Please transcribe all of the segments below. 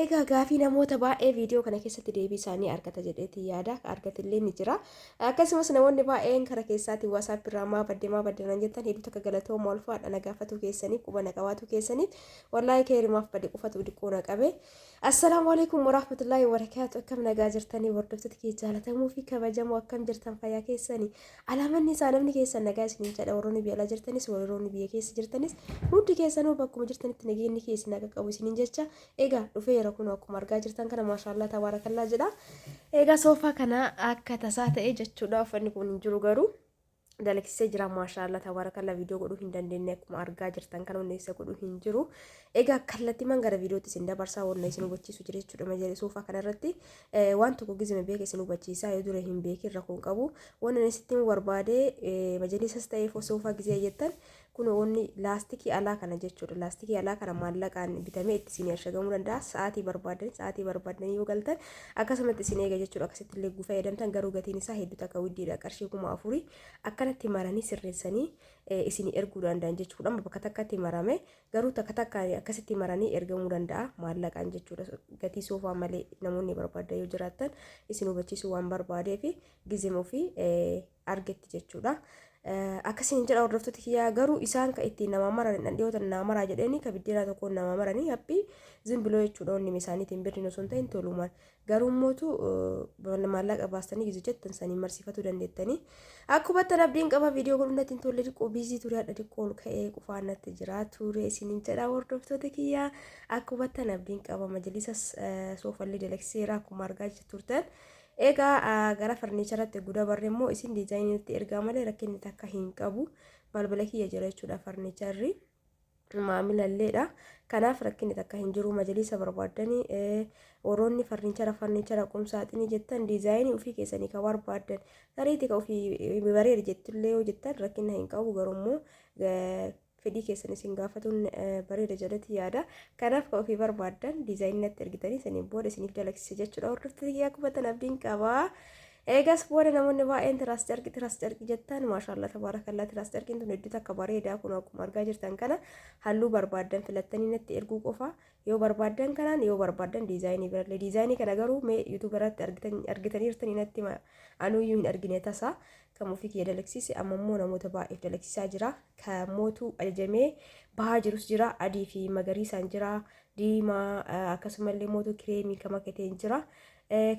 Egaa gaafii namoota baay'ee viidiyoo kana keessatti deebii isaanii argata jedheetiin yaada. Argatillee ni jira. Akkasumas namoonni baay'een kara keessaatiin WhatsApp irraa maa badde maa badde naan jettan hedduu takka galatooma ulfaadha na gaafatuu keessaniif quba na qabaatuu keessaniif wallaahi keerimaaf bade qofatu diqqoo na qabe. Assalaamu alaikum warahmatullaahi wabarakaatu. Akkam nagaa jirtanii hordoftoota kee jaalatamuu fi kabajamoo akkam jirtan fayyaa keessanii. Alaamanni isaa namni keessan nagaa isiniin jedha warroonni biyya alaa jirtanis warroonni biyya keessa jirtanis hundi keessanuu bakkuma jirtanitti nageenyi kee isin haa qaqqabu isiniin jecha. Egaa dhufeera kun akkuma argaa jirtan kana maashaallaa tabaarakallaa jedha. Egaa soofaa kana akka tasaa ta'e jechuudha uffanni kun hin jiru garuu dalagsisee jira maashaallaa tabaarakallaa viidiyoo godhuu hin dandeenye akkuma argaa jirtan kana hundeessa godhuu hin jiru. Egaa kallattiimaan gara viidiyootti isin dabarsaa wanna isin hubachiisu jira jechuudha majalee soofaa kanarratti waan tokko gizime beeka isin hubachiisaa yoo dura hin beekin rakkoon qabu. Wanna inni sitti himuu barbaade majalisas ta'ee soofaa gizee jettan kun wanni laastikii alaa kana jechuudha. Laastikii alaa kana maallaqaan bitamee itti isin ashagamuu danda'a. Sa'aatii barbaadan sa'aatii barbaadan yoo galtan akkasumatti isin eega jechuudha. Akkasitti illee gufaa fayyadamtan garuu gatiin isaa hedduu takka widdiidha. Qarshii 4000 akkanatti maranii sirreessanii isin erguu danda'an jechuudha. Amma bakka takkatti marame garuu takka takkaan akkasitti maranii ergamuu danda'a maallaqaan jechuudha. Gatii soofaa malee namoonni barbaadan yoo jiraattan isin hubachiisuu waan barbaadeef gizima ofii argetti jechuudha. Akkasiin jedha hordoftoota kiyyaa garuu isaan ka ittiin namaa maran dhandhiyootan naa maraa jedheeni ka biddeenaa tokkoon namaa maranii haphii zimbiloo jechuudha onni isaaniitiin birriin osoo hin ta'in tolumaan garuu mootu maallaqa baastanii gizu jettan sanii marsiifatuu dandeettanii. Akka hubattan abdiin qaba viidiyoo godhuun natti hin tolle xiqqoo biizii ture hadha xiqqoo ol ka'ee qufaan natti jira ture isiniin jedha hordoftoota kiyyaa akka hubattan abdiin qaba majalisas soofallee dalagseera akkuma argaa turtan. Egaa gara farniicharatti ergu dabarre immoo isin diizaayinii nutti ergaa malee rakkinni takka hin qabu. Balbala kiyya jira jechuudha farniicharri. Maamilalleedha. Kanaaf rakkinni takka hin jiru. Majaliisa barbaaddanii warroonni farniichara farniichara qumsaaxinii jettan diizaayinii ofii keessanii ka barbaaddan tariitii ka ofii bareeda jettullee yoo jettan rakkina hin qabu garuu immoo fedhii keessan isin gaafatuun bareeda jedheti yaada. Kanaaf kan ofii barbaaddan diizaayinii natti ergitanii saniin booda isiniif dalagsise jechuudha. Hordoftoota kiyyaa qubatan abdiin qaba. Eegas booda namoonni baay'een tiraas carqi tiraas carqi jettan maashaallah tabaarakallaa tiraas carqiin tun hedduu takka bareedaa kun akkuma argaa jirtan kana halluu barbaaddan filattanii natti erguu qofa yoo barbaaddan kanaan yoo barbaaddan diizaayinii birallee diizaayinii kana garuu mee yuutuuba irratti argitaniirtanii natti anuuyyuu hin argine tasaa kan ofii kiyya dalagsiise amma immoo namoota baay'eef dalagsiisaa jira. Ka mootuu ajajamee bahaa jirus jira. Adii fi magariisaan jira. Diimaa akkasumallee mootuu kireemii ka makateen jira.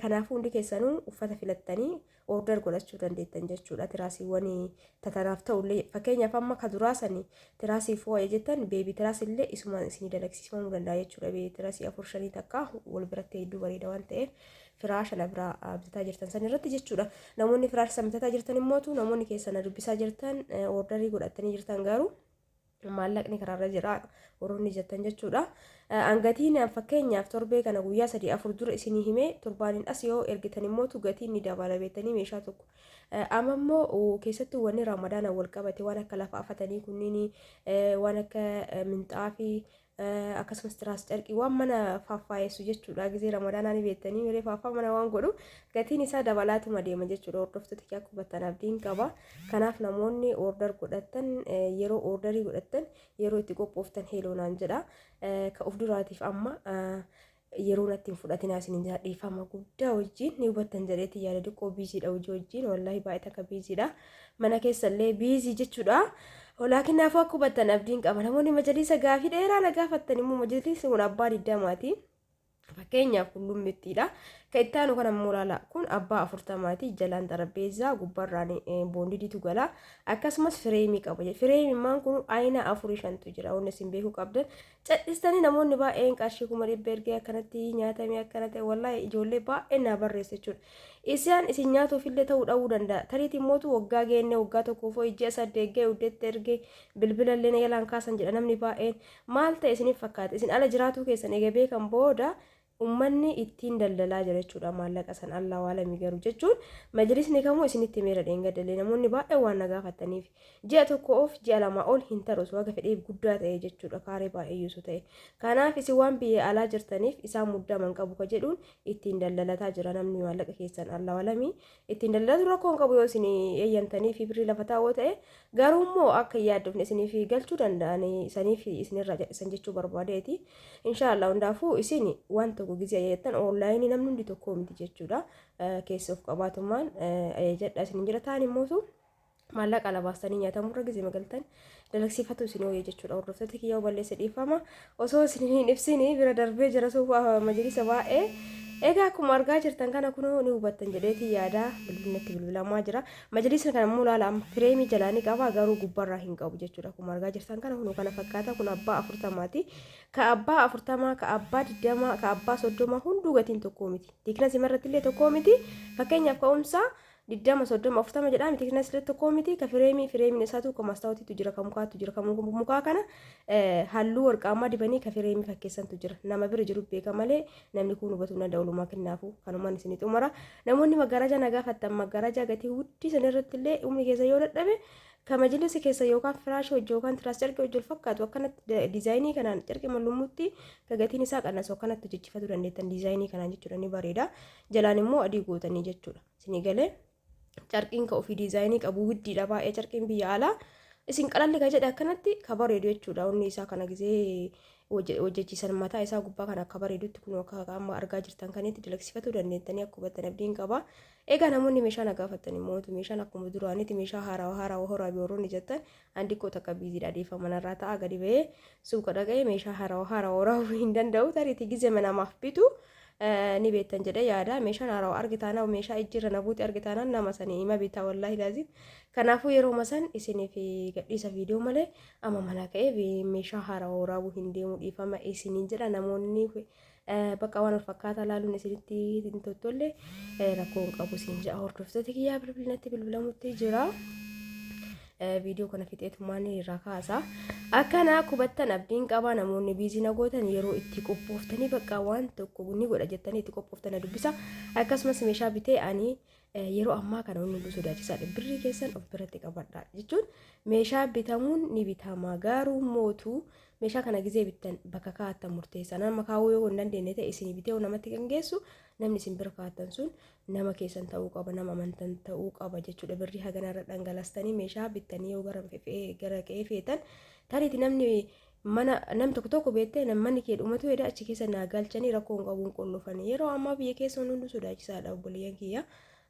Kanaafuu hundi keessanuu uffata filattanii order godhachuu dandeettan jechuudha. Tiraasiiwwan tatanaaf ta'ullee fakkeenyaaf amma ka duraa sani tiraasii foo'e jettan beebii tiraas illee isumaan isinii dalagsiifamuu danda'a jechuudha. Beebii tiraasii afur shanii takka wal biratti hedduu bareeda waan ta'eef firaasha na biraa bitataa jirtan san irratti jechuudha. Namoonni firaasha san bitataa jirtan immootu namoonni keessan na dubbisaa jirtan ordarii godhattanii jirtan garuu maallaqni karaarra jira warroonni jettan jechuudha. Angatiin fakkeenyaaf torbee kana guyyaa sadii afur dura isinii himee torbaaniin as yoo ergitan immootu gatiin ni dabala beektanii meeshaa tokko. Amma immoo keessattuu wanni raamadaana wal qabate waan akka lafa afatanii kunniin waan akka minxaafii akkasumas tiraas carqii waan mana faaffaayessu jechuudha gizee ramadaanaa ni beektanii miree faaffaa mana waan godhu gatiin isaa dabalaatuma deema jechuudha hordoftoota kiyya akka hubattan abdiin qaba kanaaf namoonni order godhattan yeroo orderii godhattan yeroo itti qophooftan heeloonaan jedha ka of duraatiif amma yeroo natti hin fudhatinaa isiniin jedha dhiifama guddaa wajjin ni hubattan jedheeti yaada diqqoo biiziidha hojii wajjin wallaahi baay'ee takka biiziidha mana keessa illee biizii jechuudha. Laakiin akka hubattan abdiin qaba namoonni majaliisa gaafii dheeraa na gaafattan immoo majaliisni kun abbaa diddamaati. Fakkeenyaaf kun lummittiidha. Kan itti aanu kana immoo ilaala. Kun abbaa afurtamaati. Jalaan xarapheezzaa gubbaarraan boondidiitu gala. Akkasumas fireemii qaba. Fireemimmaan kun ayina afurii shantu jira. Wanni isin beekuu qabdan Cadhistanii namoonni baay'een qarshii 100,000 ergee akkanatti nyaatamee akkana ta'e wallaahi ijoollee baay'een naa barreessa jechuudha. Isaan isin nyaatuufillee ta'uu dhabuu danda'a. Tariitii mootu waggaa geenne waggaa tokkoof ho'i ji'a saddeet ga'e uddeetti ergee bilbilallee na jalaan kaasan jedha namni baay'een. Maal ta'e isiniif fakkaata? Isin ala jiraatuu keessan eega beekan booda Ummanni ittiin daldalaa jira jechuudha maallaqa san Allaahu alami garuu jechuun majlisni kamuu isinitti himeera dheengadallee namoonni baay'een waan na gaafattaniif ji'a tokko of ji'a lama ol hin taru osoo haga fedheef guddaa ta'e jechuudha kaaree baay'ee osoo ta'e kanaaf isin waan biyya alaa jirtaniif isaan muddaman qabu ka jedhuun ittiin daldalataa jira namni maallaqa keessan Allaahu alami ittiin daldalatu rakkoo hin qabu yoo isin eeyyamtanii fi birrii lafa taa'oo ta'e garuu immoo akka hin yaaddofne isiniif galchuu danda'an isaniif isinirraa jal'isan jechuu barbaadeeti. Inshaallah hundaafuu isin wanta tokko gizee ajajattan onlaayinii namni hundi tokko miti jechuudha. Keessa of qabaatummaan ajajadha isin jira ta'an immootu maallaqa ala baastanii nyaatamurra gizee magaltan dalagsiifatu isin hooyee jechuudha. Hordoftoota kiyyaa balleessa dhiifama osoo isin hin ibsini bira darbee jira suufa majlisa baay'ee. Egaa akkuma argaa jirtan kana kunoo ni hubattan jedheetii yaada bilbilnatti bilbilamaa jira. Majlisni kana immoo laala amma fireemii jalaa ni qaba garuu gubbarraa hin qabu jechuudha. Akkuma argaa jirtan kana kunoo kana fakkaata kun abbaa 40ti. Ka abbaa 40, ka abbaa 20, ka abbaa 30 hunduu gatiin tokkoo miti. Tiiknasii irratti illee tokkoo miti. Fakkeenyaaf ka'umsa 20, 30, 40 jedhaa miti tiiknasii illee tokkoo miti. Ka fireemii fireemiin isaatu ka mastaawutiitu jira, ka mukaatu jira. Ka mukaa kana halluu warqaammaa dibanii ka fireemii fakkeessantu jira. Nama bira jiru beeka malee namni kun hubatuu hin danda'u lumaa kennaafu kanumaan isinii xumura. Namoonni maggaarajaa na gaafattan maggaarajaa gatii guddii san irratti illee humni keessa yoo dadhabe ka majlisa keessa yookaan firaashii hojii yookaan tiraas carqii hojii wal fakkaatu akkanatti diizaayinii kanaan carqii mallummutti ka gatiin isaa qannasu akkanatti hojjechiifachuu dandeettan diizaayinii kanaan jechuudha ni bareeda. Jalaan immoo adii gootanii jechuudha. Isinii galee carqiin ka ofii diizaayinii qabu widdiidha baay'ee carqiin biyya alaa isin qalalli ka jedhe akkanatti ka bareedu jechuudha. Onni isaa kana gizee hojjechiisan mataa isaa gubbaa kana akka bareedutti kun akka amma argaa jirtan kanitti dalagsiifachuu dandeettanii akka hubattan abdiin qaba. Egaa namoonni meeshaa na gaafatan immoo meeshaan akkuma duraanitti meeshaa haarawaa haarawaa horaa biroonni jettan an xiqqoo takka biiziidha dhiifama narraa ta'a gadi ba'ee suuqa dhaqee meeshaa haarawaa haarawaa horaa hin danda'u tariitii gizee namaaf bitu ni beektan jedhee yaada meeshaan haarawaa arge taanaan meeshaa ijjiirra na buute arge taanaan nama sanii hima bitaa wallaahi laazim. Kanaafuu yeroo san isiniif gadhiisa viidiyoo malee amma mana ka'ee meeshaa haarawaa waraabuu hin deemu dhiifama isiniin jedha. Namoonni bakka waan wal fakkaataa laaluun isinitti hin toltolle rakkoo hin qabu isin jedha. Hordoftoota kiyyaa bilbilinatti bilbilamutti jira. Viidiyoo kana fixeetumaan irraa kaasa. Akkana hubattan abdiin qaba namoonni biizii na gootan yeroo itti qophooftanii bakka waan tokko ni godha jettanii itti qophooftanii dubbisa. Akkasumas meeshaa bitee ani yeroo ammaa kana hundi hunduu sodaachisaadha. Birrii keessan of biratti qabadha jechuun meeshaa bitamuun ni bitama garuu mootuu meeshaa kana gizee bittan bakka kaa'attan murteessa. Nama kaa'uu yoo hin dandeenye ta'e isin bitee namatti kan geessu namni isin bira kaa'attan sun nama keessan ta'uu qaba, nama amantan ta'uu qaba jechuudha. Birrii haganarra dhangalastanii meeshaa bittanii yoo gara gara qe'ee feetan tariiti namni mana nam tokko tokko beektee manni kee dhumatu jedha achi keessa naa galchanii rakkoo hin qabuun qollofanii. Yeroo ammaa biyya keessa hundi sodaachisaadha obboleeyyan kiyya.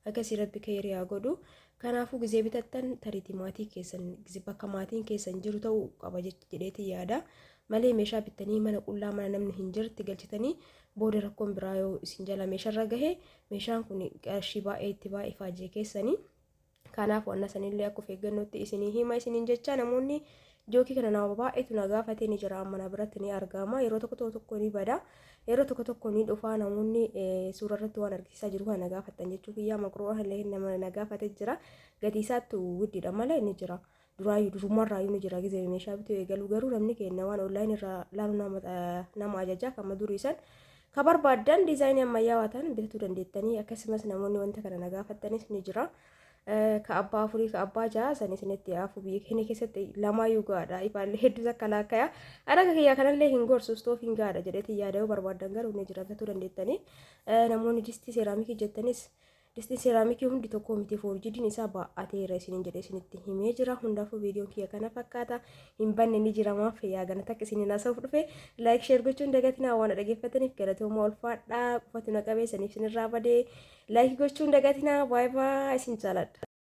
Akkasii rabbi keerii haa godhu. Kanaafuu gizee bitattan tariitii maatii keessan bakka maatiin keessan jiru ta'uu qaba jedheetii yaada. Malee meeshaa bittanii mana qullaa mana namni hin jirti galchitanii booda rakkoon biraa yoo isin jala meeshaarra gahe meeshaan kun qarshii baay'ee itti baay'ee faajee keessanii. Kanaaf wanna sanillee akka of eeggannootti isinii hima isiniin jecha namoonni jookii kana nama baay'eetu na gaafatee ni jira amma na biratti ni argama yeroo tokko tokko ni bada yeroo tokko tokko ni dhufa namoonni suura irratti waan argisiisaa jiru kana na gaafattan jechuu kiyyaa maqroo illee nama na gaafatee jira gatii isaatti guddiidha malee ni jira duraayyuu durumarraayyuu ni jira gizee meeshaa bituu eegalu garuu namni keenya waan onlaayinii irraa laalu nama ajajaa kan durii san ka barbaaddan diizaayinii ammayyaawaa ta'an bitatuu dandeettanii akkasumas namoonni wanta kana na gaafattanis ni jira. Ka abbaa 4 ka abbaa 6 san isinitti haafu biyya keenya keessatti lamaayyuu gaadha ifaallee hedduus akka laakkaya ana akka kiyyaa kanallee hin gorsu istoofiin gaadha jedheetiin yaada yoo barbaaddan garuu ni jira bitatuu dandeettanii. Namoonni distii seeraamikii jettanis distiin seeraamikii hundi tokko miti foorjidiin isaa baa'ateera isiniin jedhe isinitti himee jira. Hundaafuu viidiyoon kiyya kana fakkaata hin banne ni jira maaf yaa gana takka isiniin haasa'uuf dhufe like share gochuun dagatinaa waan dhaggeeffataniif galatooma ulfaadhaa qofatu na qabeessaniif isinirraa badee like gochuun dagatinaa baay'ee baay'ee isin jaaladha.